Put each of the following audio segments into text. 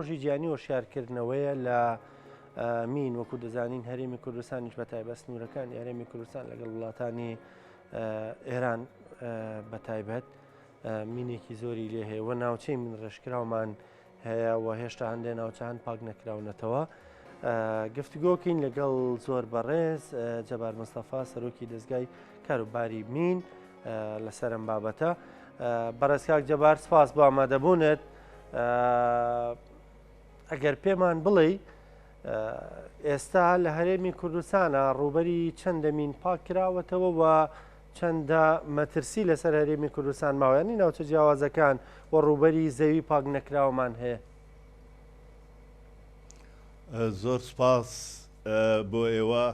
ڕۆژی جیهانی هۆشیارکردنەوەیە لە مین وەکو دەزانین هەرێمی کوردستانیش بە تایبەت سنوورەکانی هەرێمی کوردستان لەگەڵ وڵاتانی ئێران بە تایبەت مینێکی زۆری لێ هەیە و ناوچەی من ڕێژکراومان هەیە و هێشتا هەندێک ناوچە هەن پاک نەکراونەتەوە. گفتگۆکەین لەگەڵ زۆر بەڕێز جەبار مستەفا سەرۆکی دەستگای کاروباری مین لەسەر ئەم بابەتە. بەڕێز کاک جەبار سپاس بۆ ئامادەبوونت. ئەگەر پێمان بڵێی ئێستا لە هەرێمی کوردستانە ڕووبەری چەندە مین پاک کراوەتەوە و چەندە مەترسی لەسەر هەرێمی کوردستان ماوە یانی ناوچە جیاوازەکان و ڕووبەری زەوی پاک نەکراوەمان هەیە؟ زۆر سپاس بۆ ئێوە.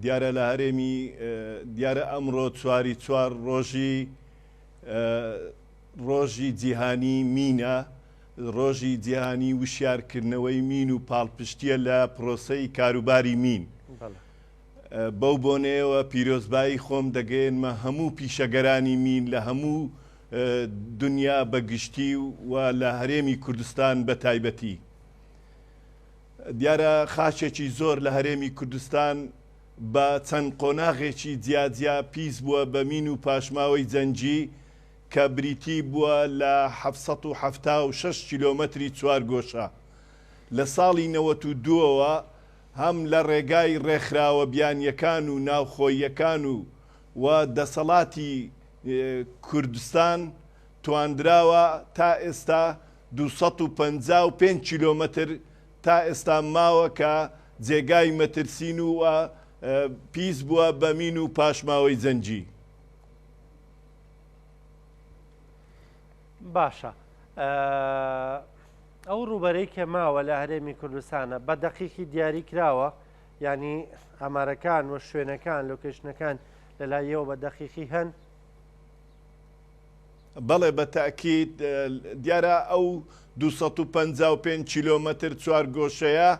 دیارە لە هەرێمی دیارە ئەمڕۆ چواری چوار ڕۆژی ڕۆژی جیهانی مینە، ڕۆژی جیهانی وشیارکردنەوەی مین و پاڵپشتییە لە پرۆسەی کاروباری مین. بەو بۆنەیەوە پیرۆزبایی خۆم دەگەیەنمە هەموو پیشەگەرانی مین لە هەموو دنیا بە گشتی و لە هەرێمی کوردستان بە تایبەتی. دیارە خاکێکی زۆر لە هەرێمی کوردستان بە چەند قۆناغێکی جیاجیا پیس بووە بە مین و پاشماوەی جەنگی کە بریتی بووە لە 776 کیلۆمەتری چوارگۆشە لە ساڵی 92ەوە هەم لە ڕێگای ڕێکخراوە بیانییەکان و ناوخۆییەکان و و دەسەڵاتی کوردستان تواندراوە تا ئێستا 255 کیلۆمەتر تا ئێستا ماوە کە جێگای مەترسین و و پیس بووە بە مین و پاشماوەی جەنگی. باشە ئەو ڕووبەرەی کە ماوە لە هەرێمی کوردستانە بە دەقیقی دیاری کراوە یانی ئامارەکان و شوێنەکان لۆکەیشنەکان لە لایەوە بە دەقیقی هەن؟ بەڵێ بە تەئکید دیارە ئەو 255 کیلۆمەتر چوارگۆشەیە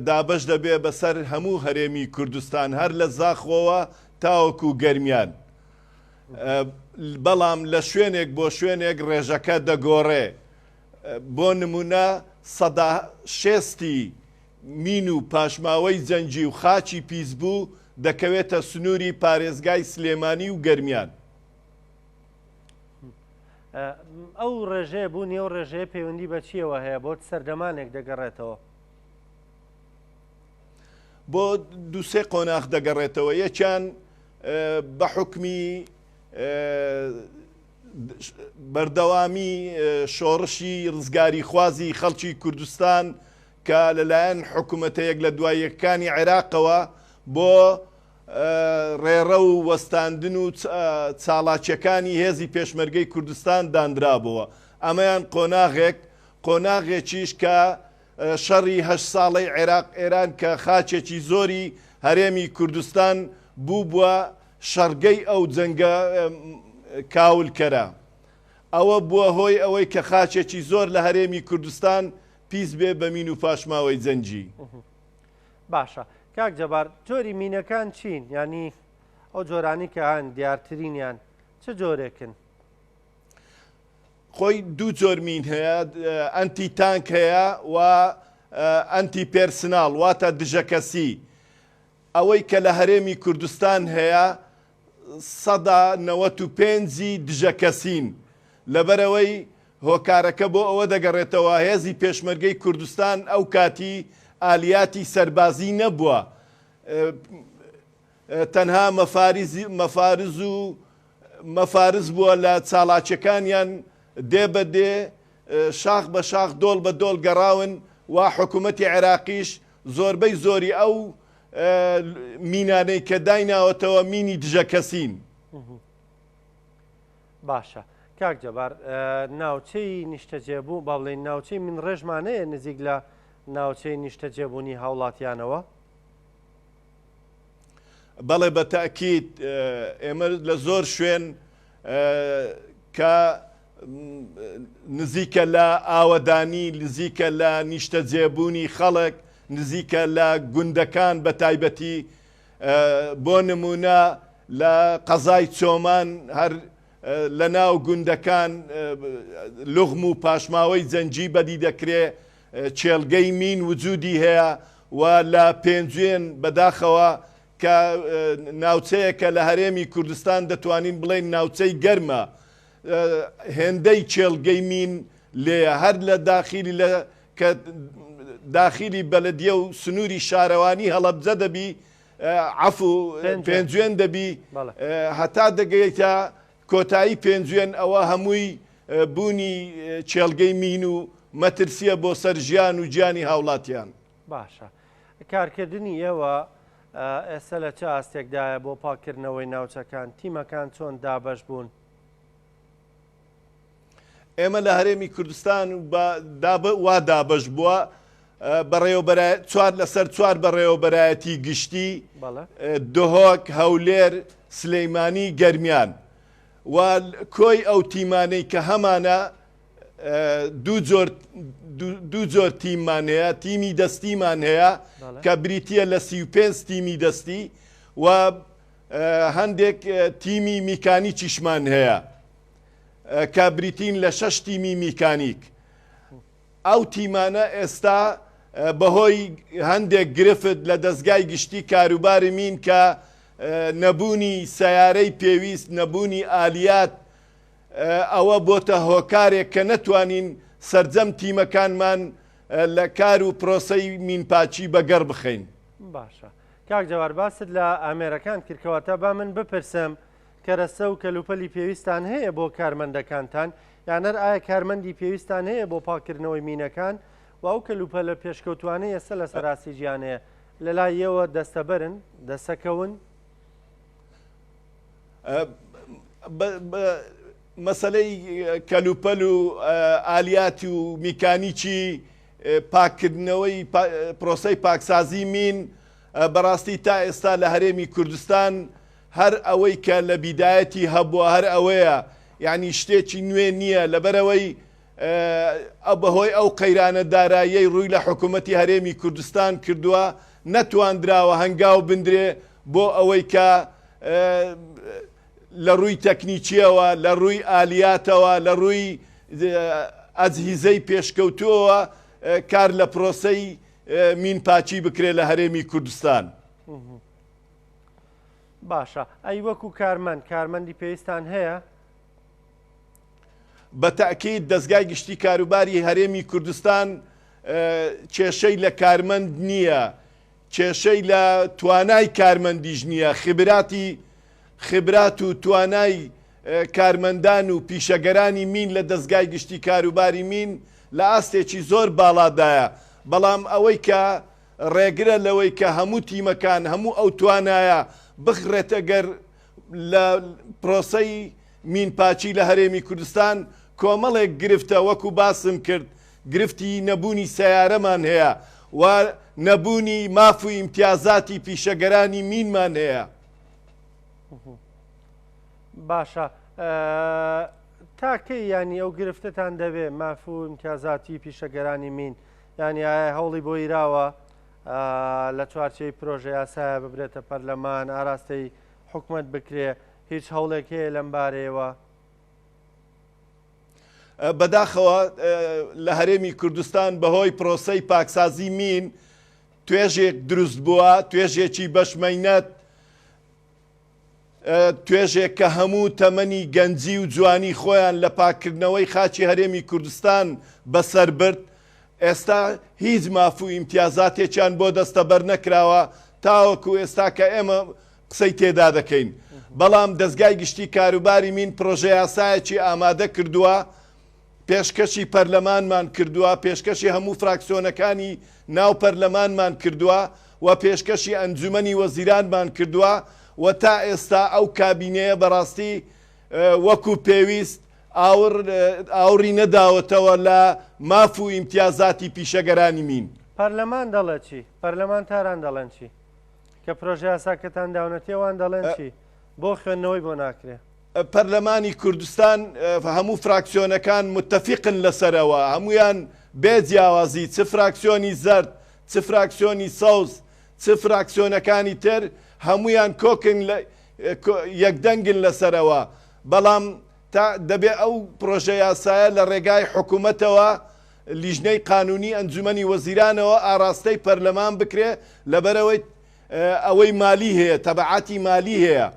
دابەش دەبێ بەسەر هەموو هەرێمی کوردستان هەر لە زاخۆوە تاوەکو گەرمیان بەڵام لە شوێنێک بۆ شوێنێک ڕێژەکە دەگۆڕێ بۆ نمونە سەدا شێستی مین و پاشماوەی جەنگی و خاکی پیسبوو دەکەوێتە سنووری پارێزگای سلێمانی و گەرمیان. ئەو ڕێژەیە بوونی ئەو ڕێژەیە پەیوەندی بە چییەوە هەیە بۆ سەردەمانێک دەگەڕێتەوە؟ بۆ دووسێ قۆناخ دەگەڕێتەوە یەکیان بە حوکمی بەردەوامی شۆڕشی ڕزگاریخوازی خەڵکی کوردستان کە لەلایەن حکومەتە یەک لە دوای یەکەکانی عێراقەوە بۆ ڕێڕەو و وەستاندن و چاڵاکیەکانی هێزی پێشمەرگەی کوردستان دانرابووە ئەمەیان قۆناغێک قۆناغێکیش کە شەڕی هەشت ساڵەی عێراق ئێران کە خاکێکی زۆری هەرێمی کوردستان بووبووە شەڕگەی ئەو جەنگە کاولکەرە. ئەوە بووە هۆی ئەوەی کە خاکێکی زۆر لە هەرێمی کوردستان پیس بێ بە مین و پاشماوەی جەنگی. باشە کاک جەبار جۆری مینەکان چین؟ یانی ئەو جۆرانی کە هەن دیارترینیان چ جۆرێکن؟ خۆی دوو جۆر مین هەیە ئەنتی تانک هەیە و ئەنتی پێرسناڵ واتە دژەکەسی ئەوەی کە لە هەرێمی کوردستان هەیە سەدا نەوەت و پێنجی دژەکەسین لەبەرئەوەی هۆکارەکە بۆ ئەوە دەگەڕێتەوە هێزی پێشمەرگەی کوردستان ئەو کاتی ئالیاتی سەربازی نەبووە تەنها مەفارز و مەفارز بووە لە چاڵاکیەکانیان دێ بە دێ شاخ بە شاخ دۆڵ بە دۆڵ گەڕاون و حکوومەتی عێراقیش زۆربەی زۆری ئەو مینانەی کە دایناوەتەوە مینی دژە کەسین. باشە کاک جەبار ناوچەی نیشتەجێبوو با بڵێین ناوچەی من ڕێژمانەیە نزیک لە ناوچەی نیشتەجێبوونی هاوڵاتیانەوە؟ بەڵێ بە تەئکید ئێمە لە زۆر شوێن کە نزیکە لە ئاوەدانی نزیکە لە نیشتەجێبوونی خەڵک نزیکە لە گوندەکان بە تایبەتی بۆ نمونە لە قەزای چۆمان هەر لە ناو گوندەکان لوغم و پاشماوەی جەنگی بەدی دەکرێ. کێڵگەی مین وجودی هەیە و لە پێنجوێن بەداخەوە کە ناوچەیەکە لە هەرێمی کوردستان دەتوانین بڵێین ناوچەی گەرمە هێندەی کێڵگەی مین لێیە هەر لە داخیلی لە کە داخیلی بەلەدیە و سنووری شارەوانی هەڵەبجە دەبی عەفو پێنجوێن دەبی هەتا دەگەیتە کۆتایی پێنجوێن ئەوە هەمووی بوونی کێڵگەی مین و مەترسیە بۆ سەر ژیان و گیانی هاوڵاتیان. باشە کارکردنی ئێوە ئێستا لە چ ئاستێکدایە بۆ پاککردنەوەی ناوچەکان تیمەکان چۆن دابەش بوون؟ ئێمە لە هەرێمی کوردستان وا دابەش بووە بەڕێوەبەرای چوار لەسەر چوار بەڕێوەبەرایەتی گشتی دهۆک هەولێر سلەیمانی گەرمیان و کۆی ئەو تیمانەی کە هەمانە دوو جۆر دوو جۆر تیممان هەیە تیمی دەستیمان هەیە کە بریتە لە 35 تیمی دەستی و هەندێک تیمی میکانیکیشمان هەیە کە بریتین لە شەش تیمی میکانیک. ئەو تیمانە ئێستا بەهۆی هەندێک گرفت لە دەزگای گشتی کاروباری مین کە نەبوونی سەیارەی پێویست، نەبوونی ئالیات، ئەوە بۆتە هۆکارێک کە نەتوانین سەرجەم تیمەکانمان لە کار و پرۆسەی مینپاکی بەگەڕ بخەین. باشە کاک جەوار باست لە ئامێرەکان کرد کەواتە با من بپرسم کەرەستە و کەلوپەلی پێویستتان هەیە بۆ کارمەندەکانتان یان هەر ئایا کارمەندی پێویستتان هەیە بۆ پاککردنەوەی مینەکان و ئەو کەلوپەلە پێشکەوتوانەی ئێستا لەسەر ئاستی جیهان هەیە لەلای ئێوە دەستەبەرن دەسەکەون؟ مەسەلەی کەلوپەل و ئالیات و میکانیکی پاککردنەوەی پرۆسەی پاکسازی مین بەڕاستی تا ئێستا لە هەرێمی کوردستان هەر ئەوەی کە لە بیدایەتی هەبووە هەر ئەوەیە یعنی شتێکی نوێ نییە لەبەرەوەی بەهۆی ئەو قەیرانە داراییەی ڕووی لە حکوومەتی هەرێمی کوردستان کردووە نەتواندراوە هەنگاو بندرێ بۆ ئەوەی کە لە ڕووی تەکنیکییەوە، لە ڕووی ئالیاتەوە، لە ڕووی ئەجهیزەی پێشکەوتووەوە کار لە پرۆسەی مین پاکی بکرێت لە هەرێمی کوردستان. باشە ئەی وەکو کارمەند کارمەندی پێویستان هەیە؟ بە تەئکید دەزگای گشتی کاروباری هەرێمی کوردستان کێشەی لە کارمەند نییە، کێشەی لە توانای کارمەندیش نییە، خبراتی خبرات و توانای کارمەندان و پیشەگەرانی مین لە دەزگای گشتی کاروباری مین لە ئاستێکی زۆر باڵادایە، بەڵام ئەوەی کە ڕێگرە لەوەی کە هەموو تیمەکان هەموو ئەو توانایە بخرێتە گەر لە پرۆسەی مین پاکی لە هەرێمی کوردستان کۆمەڵێک گرفتە وەکو باسم کرد گرفتی نەبوونی سەیارەمان هەیە و نەبوونی ماف و ئیمتیازاتی پیشەگەرانی مینمان هەیە. باشە تا کەی یانی ئەو گرفتەتان دەبێ ماف و ئیمتیازاتی پیشەگەرانی مین یانی ئایا هەوڵی بۆ ئیراوە لە چوارچێی پرۆژە یاسایە ببرێتە پەرلەمان ئاراستەی حکومەت بکرێ هیچ هەوڵێک هەیە لەم بارەیەوە؟ بەداخەوە لە هەرێمی کوردستان بەهۆی پرۆسەی پاکسازی مین توێژێک دروست بووە، توێژێکی بەشمەینەت، توێژێک کە هەموو تەمەنی گەنجی و جوانی خۆیان لە پاککردنەوەی خاکی هەرێمی کوردستان بەسەر برد، ئێستا هیچ ماف و ئیمتیازاتێکیان بۆ دەستەبەر نەکراوە تاوەکو ئێستا کە ئێمە قسەی تێدا دەکەین. بەڵام دەزگای گشتی کاروباری مین پرۆژەیاسایەکی ئامادە کردووە، پێشکەشی پەرلەمانمان کردووە، پێشکەشی هەموو فراکسیۆنەکانی ناو پەرلەمانمان کردووە و پێشکەشی ئەنجومەنی وەزیرانمان کردووە و تا ئێستا ئەو کابینەیە بەڕاستی وەکو پێویست ئاوڕ ئاوڕی نەداوەتەوە لە ماف و ئیمتیازاتی پیشەگەرانی مین. پەرلەمان دەڵێ چی؟ پەرلەمانتاران دەڵێن چی؟ کە پرۆژەیاساکەتان داونەتێ ئەوان دەڵێن چی؟ بۆ خوێندنەوەی بۆ ناکرێ؟ پەرلەمانی کوردستان هەموو فراکسیۆنەکان متەفیقن لەسەرەوە، هەموویان بێ جیاوازی چ فراکسیۆنی زەرد، چ فراکسیۆنی سەوز، چ فراکسیۆنەکانی تر هەموویان کۆکن یەکدەنگن لەسەرەوە، بەڵام تا دەبێ ئەو پرۆژەیاسایە لە ڕێگای حکوومەتەوە. لیژنەی قانونی ئەنجومەنی وەزیرانەوە ئاراستەی پەرلەمان بکرێ لەبەرئەوەی ئەوەی مالی هەیە تەبعاتی مالی هەیە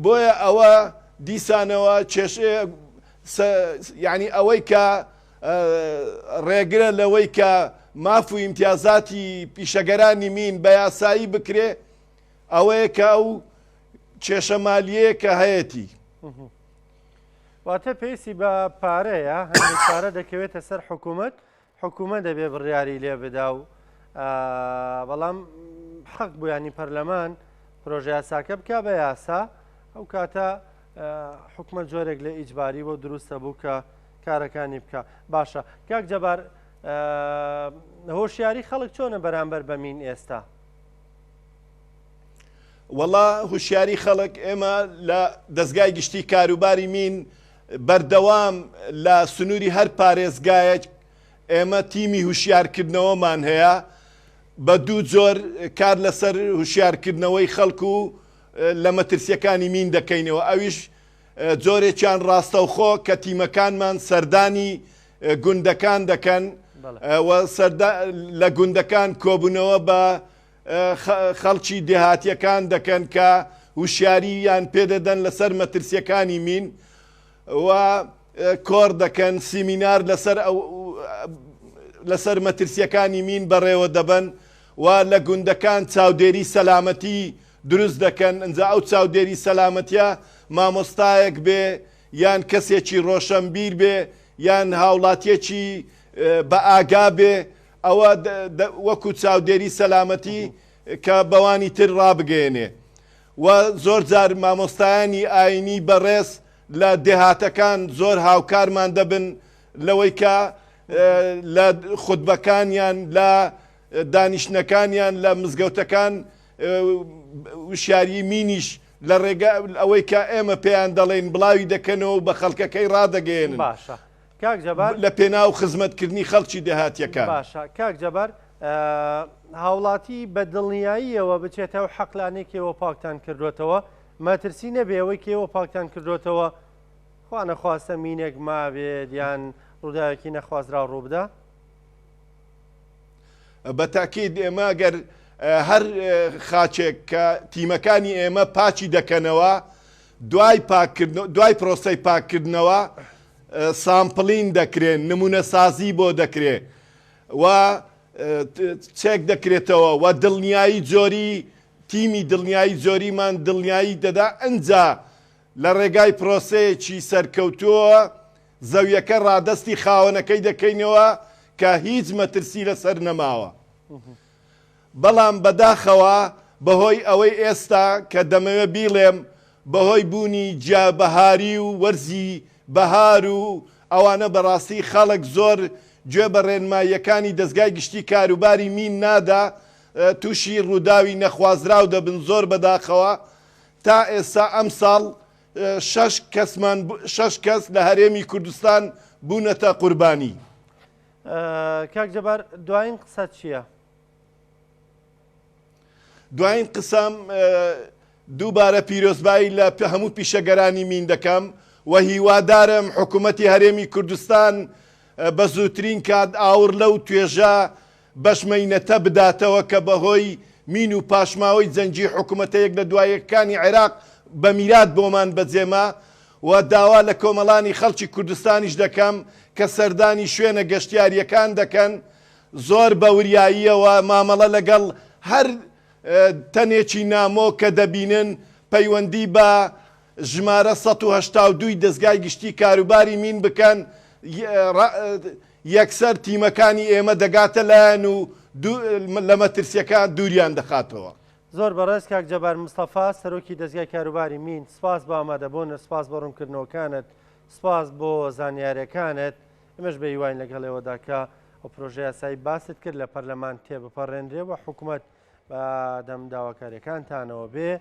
بۆیە ئەوە دیسانەوە کێشەیە یعنی ئەوەی کە ڕێگرە لەوەی کە ماف و ئیمتیازاتی پیشەگەرانی مین بە یاسایی بکرێ ئەوەیە کە ئەو کێشە مالیەیە کە هەیەتی. واتە پێویستی بە پارەیە، هەندێک پارە دەکەوێتە سەر حکوومەت، حکوومەت دەبێ بڕیاری لێ بدا و بەڵام حەق بوو ینی پەرلەمان پرۆژە یاساکە بک بە یاسا ئەو کاتە حکومە جۆرێک لە ئیجباری بۆ دروستە بوو کە کارەکانی بکە باشە کاک جەبار هۆشیاری خەڵک چۆنە بەرامبەر بە مین ئێستا؟ وەڵا هوشیاری خەڵک ئێمە لە دەزگای گشتی کاروباری مین بەردەوام لە سنووری هەر پارێزگایەک ئێمە تیمی هوشیارکردنەوەمان هەیە بە دوو جۆر کار لەسەر هوشیارکردنەوەی خەڵک و لە مەترسیەکانی مین دەکەینەوە ئەویش جۆرێکیان ڕاستەوخۆ کە تیمەکانمان سەردانی گوندەکان دەکەن و لە گوندەکان کۆبوونەوە بە خەڵکی دێهاتیەکان دەکەن کە وشیارییان پێدەدەن لەسەر مەترسیەکانی مین و کۆڕ دەکەن سیمینار لەسەر لەسەر مەترسیەکانی مین بەڕێوە دەبەن و لە گوندەکان چاودێری سەلامەتی دروست دەکەن ئەجا ئەو چاودێری سەلامەتیە مامۆستایەک بێ یان کەسێکی ڕۆشەنبیر بێ یان هاوڵاتیەکی بە ئاگا بێ ئەوە وەکو چاودێری سەلامەتی کە بەوانی تر ڕابگەیەنێ و زۆر جار مامۆستایانی ئاینی بەڕێز لە دێهاتەکان زۆر هاوکارمان دەبن لەوەی کە لە خوتبەکانیان لە دانیشتنەکانیان لە مزگەوتەکان وشیاریی مینیش لە ڕێگە ئەوەی کە ئێمە پێیان دەڵێین بڵاوی دەکەنەوە و بە خەڵکەکەی ڕادەگەیەنن. باشە کاک جەبار. لە پێناو خزمەتکردنی خەڵکی دێهاتیەکان. باشە کاک جەبار هاوڵاتی بە دڵنیاییەوە بچێتە ئەو حەقلانەی کە ئێوە پاکتان کردووەتەوە مەترسی نەبێ ئەوەی کە ئێوە پاکتان کردووەتەوە خوا نەخواستە مینێک مابێت یان ڕووداوێکی نەخوازراو ڕووبدا؟ بە تاکید ئێمە گەر هەر خاچێک کە تیمەکانی ئێمە پاچی دەکەنەوە دوای پاکردن دوای پرۆسەی پاککردنەوە sampling دەکرێن نمونەسازی بۆ دەکرێ و چێک دەکرێتەوە و دڵنیایی جۆری تیمی دڵنیایی جۆریمان دڵنیایی دەدا ئەجا لە ڕێگای پرۆسەیەکی سەرکەوتووە زەویەکە ڕادەستی خاوەنەکەی دەکەینەوە کە هیچ مەترسی لەسەر نەماوە. بەڵام بەداخەوە بەهۆی ئەوەی ئێستا کە دەمەوێ بیڵێم بەهۆی بوونی جیا بەهاری و وەرزی بەهار و ئەوانە بەڕاستی خەڵک زۆر گوێ بە ڕێنماییەکانی دەزگای گشتی کاروباری مین نادا تووشی ڕووداوی نەخوازراو دەبن زۆر بەداخەوە تا ئێستا ئەمساڵ شەش کەسمان شەش کەس لە هەرێمی کوردستان بوونەتە قوربانی. کاک جەبار دوایین قسەت چییە؟ دوایین قسەم دووبارە پیرۆزبایی لە هەموو پیشەگەرانی مین دەکەم و هیوادارم حکوومەتی هەرێمی کوردستان بە زووترین کات ئاوڕ لەو توێژە بەشمەینەتە بداتەوە کە بەهۆی مین و پاشماوەی جەنگی حکومەتە یەک لە دوا یەکەکانی عێراق بە میرات بۆمان بەجێما و داوا لە کۆمەڵانی خەڵکی کوردستانیش دەکەم کە سەردانی شوێنە گەشتیارییەکان دەکەن زۆر بە وریاییەوە مامەڵە لەگەڵ هەر تەنێکی نامۆ کە دەبینن پەیوەندی بە ژمارە 182 ی دەزگای گشتی کاروباری مین بکەن یەکسەر تیمەکانی ئێمە دەگاتە لایان و لە مەترسیەکان دووریان دەخاتەوە. زۆر بەڕێز کاک جەبار مستەفا سەرۆکی دەزگای کاروباری مین سپاس بۆ ئامادەبوونت سپاس بۆ ڕوونکردنەوەکانت سپاس بۆ زانیاریەکانت ئێمەش بە هیواین لەگەڵ ئێوەدا کە ئەو پرۆژە یاسایی باست کرد لە پەرلەمان تێبپەڕێنرێ و حکومەت بە دەم داواکاریەکانتانەوە بێ.